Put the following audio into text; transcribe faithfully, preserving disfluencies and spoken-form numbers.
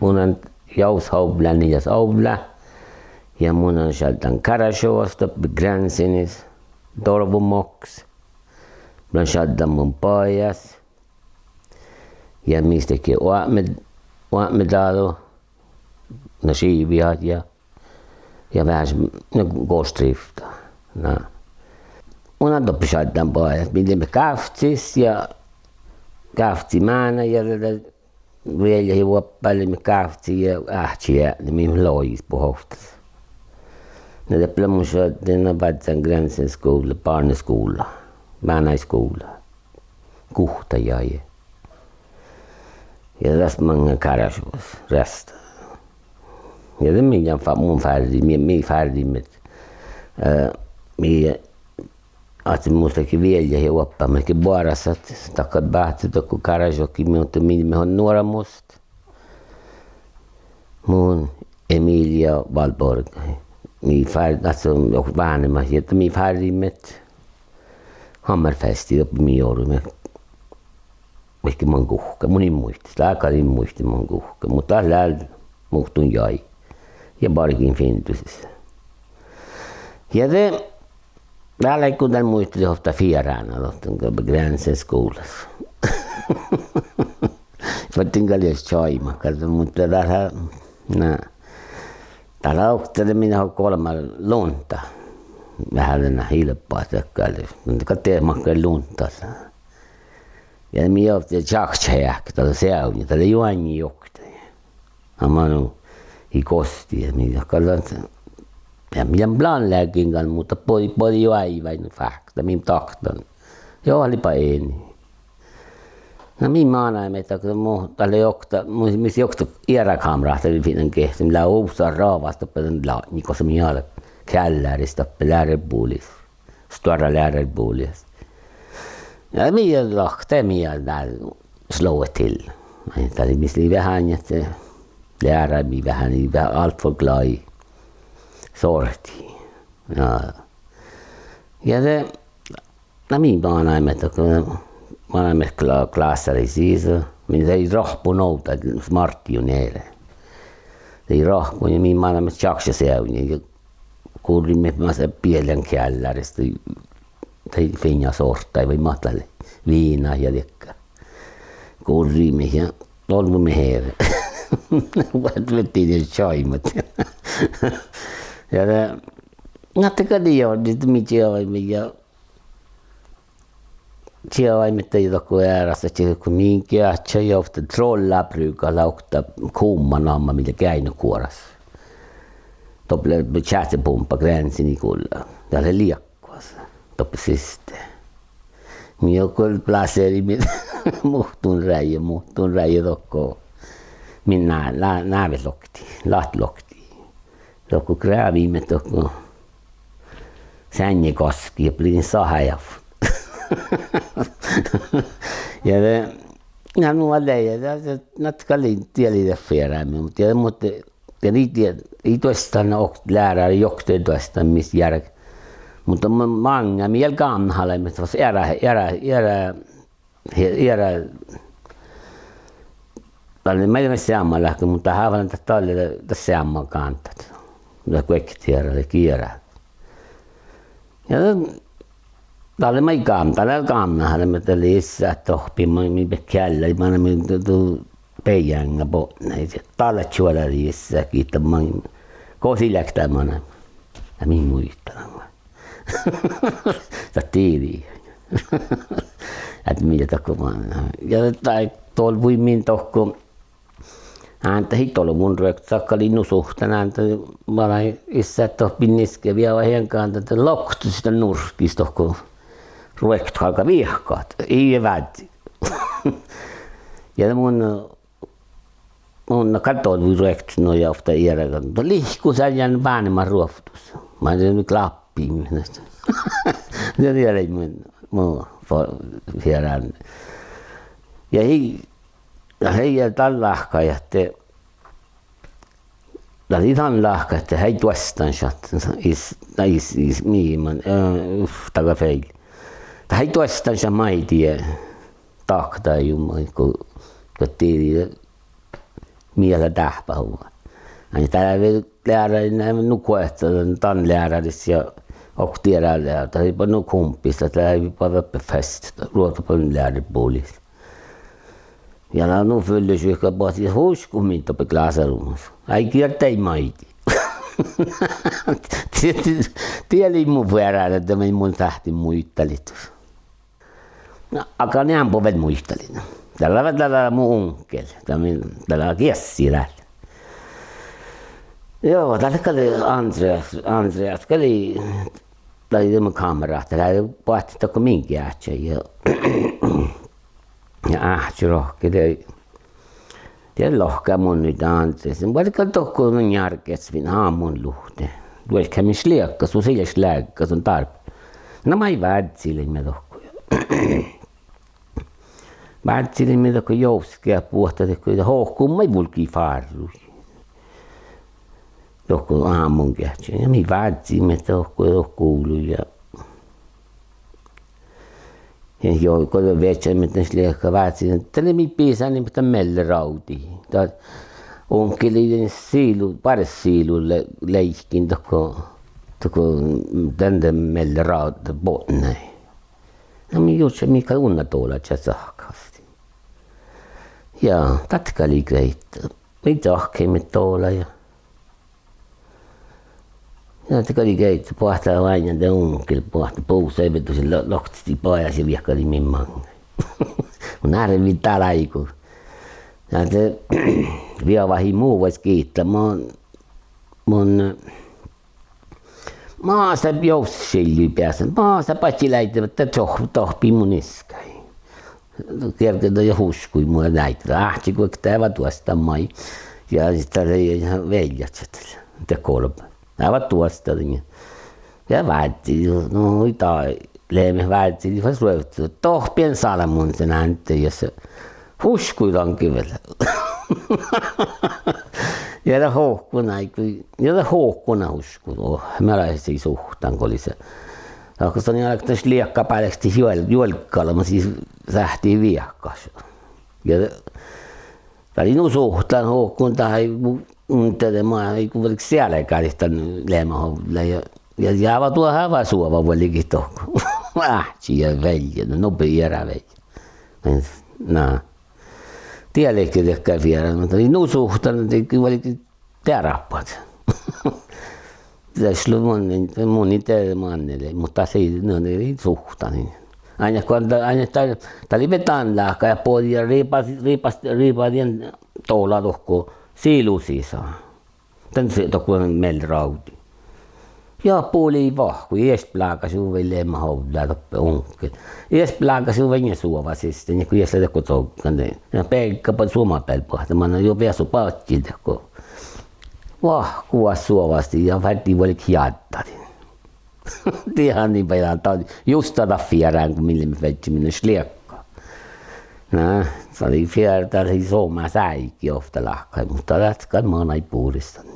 Mun lean jus ovllán, nijas ovllá. Ja mun lean šaddan Kárášjogas doppe Gránssenis, Dorvomokkas. Mun lean šaddan mun bajás. Ja mis ledje oamet, oamet dálu, na, šivvihat ja, ja veaháš, na, goštrivtta. Na. Mun lean doppe šaddan bajás, mii leimmet gávccis ja gávcci máná ja de, de vieljat ja vuoppat leimmet gávcci ja áhčči eatni, mii logis bohtes. Na de lea mun šadden, na, vázzán Gránssenis skuvlla, barneskole, mánáidskole. Guhtta jagi. Ja das maŋŋá Kárášjogas reastta. Ja de mii ja fa-, mun fárrii, mii, mii fárriimet, eh, mii, ahte mus ledje vieljat ja oappát, mat ledje boarásat, dakkár báhce dohko Kárášjogas, muhto mii, mii leimmet nuoramus. Mun, Emilia ja Valborg. Mii fár-, ahte son jo váhnemat, ja de mii fárriimet Hammerfesti doppe, mii joruimet. Vaikko man guhká, mun in muitte, lágan in muitte man guhká, muhto dat lea muhtun jagi. Ja bargen fiindusis. Ja de, dál áiggun dál muittán ovtta fierána, dohko Gránssenis skuvllas. Fas dien gal ieš čaima, gal de, muhto dat, na, dat lea okta de, min lea golbma lunta. Veahá dainna ilbma, dat gal, muhto gal de makkár lunta. Ja mii ovdit čakčaheahkit, dat lea seavdnji, dat lea juoaŋŋi jokte. Ja ma nu, ii gosti, ja mii gal, ja mii leat blanleagiin gal, muhto bođii, bođii juo áibbas nu fáhkkis, dat mii daktan. Jo, lei ba eni. Na mii manaimet, dat mu, dat lei okta, mu, mis okta earákamrat, dat lei fiinnan gehtet, lea usa ravas doppe dan latnji, gos mii ala kealláris doppe learerbulis. Stuorra learerbulis. Ja mii lahket, mii dál slog til. Dat lei mis lei veahá ahte leara mii veahá, lei veahá allt fólk lei sortii. Ja, ja de, na mii manaimet, manaimet kla-, klássái sisa, mii lei rahpu ovdal, smarttiuniere. Lei rahpu ja mii manaimet čakčaseavdnji ja gurriimet mas biellan kealláris, dii, dii fiinna sorttai vai mat dat lei, viinat ja diekka. Gurriimet ja olbmuimet eret. Vuolgit čaimat. Ja de, na de gal dii, ja de mii čieđaimet ja čieđaimet dii dohko eará, čieđaimet go min geahča ja ovtta trollabrúga lea okta gumma namma mii lea geainna guoras. Doppe lea čáhcipumpa Gránssenis gulla. Dat lea liekvas. Doppe siste. Mii okta plásseriimet muhtun ráje, muhtun ráje dohko. Min ná-, ná-, návet loktii, láhtti loktii. Dohko gráviimet dohko seanjegaskii ja bliin sahajavvot. Ja de, na nu lei, ja de, na gal lei, dieđe lei fierámin, muhto, ja, muhto, ja ii die-, ii duostan okta leará, jokte duostan mis jearge. Muhto ma-, maŋŋá mii gal gámnahaleimmet fas eará, eará, eará, eará, dalle maid seamma láhkai, muhto háva dat dalle dat seamma gándat. Dat guokte eará, dat gii eará. Ja dalle maid gám-, dalle gámnahaleimmet, dalle issát dohko, ma-, mii be-, keallai, manaimet du-, du-, beajáŋŋa botnái, dalle čuolai issát gitta man-, gos ii leat dat manaimet. Ja mii muitalii. Dat dii. Ahte mii dohko man-, ja dat dolvui min dohko. Ánte ii dolvon ruoktot, sakka lei nu suhttan, ánte manai issát dohko min niske vieva heaŋkan, dat loktos dan nurkkis dohko ruoktot galgá viehkat, ii vázzi. Ja mun Mun gal dolvui ruoktot nu ja ovtta eará gal. Dat lihkus eará vánemat ruovttus. Maid de nu kláppiimet. Ja de lei mun, mun fo-, fierána. Ja ii, ja ii dal láhkai ahte, dat lei dan láhkai ahte eai duostan šat, is, na is, is, mii man, eh, uf, daga feil. Dat eai duostan šat maid die dahkat juo maid go, go dii, mii lea dáhpáhuvvá. Ai, dat lei leará, na, nu goassege dan leararis ja oktii eará leará, dat lei ba nu gumpis, dat lei ba doppe fest, ruohta ba leará bulis. Ja na, nu fyllešiga bohtet ja huškut min doppe klásarumas. Áiggi ja dei maidii. Die, die lei mu fearán, ahte mii mun sáhttit muitalit. Na, aga neambo vel muitalit. Dat lea, dat lea mu uŋkel, dat min, dat lea giessi dál. Juo, dat lea gal Andreas, Andreas gal lei, dat lei mu kameráhta, dat lei boahtit dohko min geahčai ja, ja áhčči rohkki, de, de lohká mun nu dan, de, vuolgá dohko nu njárggas fin ámun luhtte. Vuolgá min sliekka, sus ii leat šleagga, son dárb-, na, maid vázziliimet dohko. Vázziliimet dohko jovskkit buohta dohko, ja hohkut maid vulggii fárrui. Dohko ámun geahčai. Ja mii vázziimet dohko, dohko guvlui ja, ja juo, go viežžaimet dan sliekka vázziin, de lei mii bisániimet dan miellorávdii. Dat uŋkil lei dan silu, bárs silu le-, leigin dohko, dohko, dan, dan miellorávdda bodnái. Na mii jurddašeimmet gal unna dola ča cahkkastit. Ja dat gal lei greitta. Mii cahkkaimet dola ja, ja dat gal lei greitta, boahtá oaidnán de uŋkil, boahtá buvssa, ii dušše lo-, loktet bajás ja viehkalii min maŋŋái. Mun árvvin dál áigu. Ja de, vievahin mu vuos gitta, mun, mun, masa jovssit čiljui beasan, masa badjel áidde, de čoh-, dohppii mu niskkái. Gearggaide ja huškui mu áidde. Áhčči guokte eaba duostan maid. Ja dat lei vealjejit, de golbma. Eaba duostan. Ja vázzi, nu, ii dat, leamet vázzi, fas ruovttu. Dohppien salmun sen ánte, ja huškui dan ge vel. Ja dat hohkun áiggi, ja dat hohkun huškui. Oh, mii leat sii suhttan go lei. Dahkos dan álgá dan sliekka bálkit juol-, juolggalma, sis sáhttii viehkaš. Ja dat lei nu suhttan hohkun dat, ai, mu-, mun de, de ma-, ai, go vuolgit sealgádit dan leamahovdlá ja, ja, ja eaba duohá eaba suova vuolgit dohko. Áhčči ja vealjit, no be eará vealjit. Na. Die ledje dakkár fievrán, muhto lei nu suhttan, de go vuolgit dearppat. Dašlo mun, mun in dieđe manne lei, muhto dat lei, no, lei suhttan. Ain go dat, ain dat, dat lei vel dan láhkai, ja bođii ja ribas-, ribas-, ribadii dola dohko silu sisa. Dan si-, dohko miellorávdii. Ja bulii vahku, ieš blágášuvvai leamahovdlá doppe uŋkil. Ieš blágášuvvai nie suova siste, nie go ieš lea dohko coggan de. Ja beaggaba somá bealde boahtin, manná juo beasu badjel dohko. Vahku suovastii ja fárddii vuolgit jáddadit. Diehan ii baján, dat lei justa dat fievrán go mii leimmet viežžamin sliekka. Na, dat lei fier-, dat lei somás áigi ovtta láhkai, muhto dat gal manai bures dan.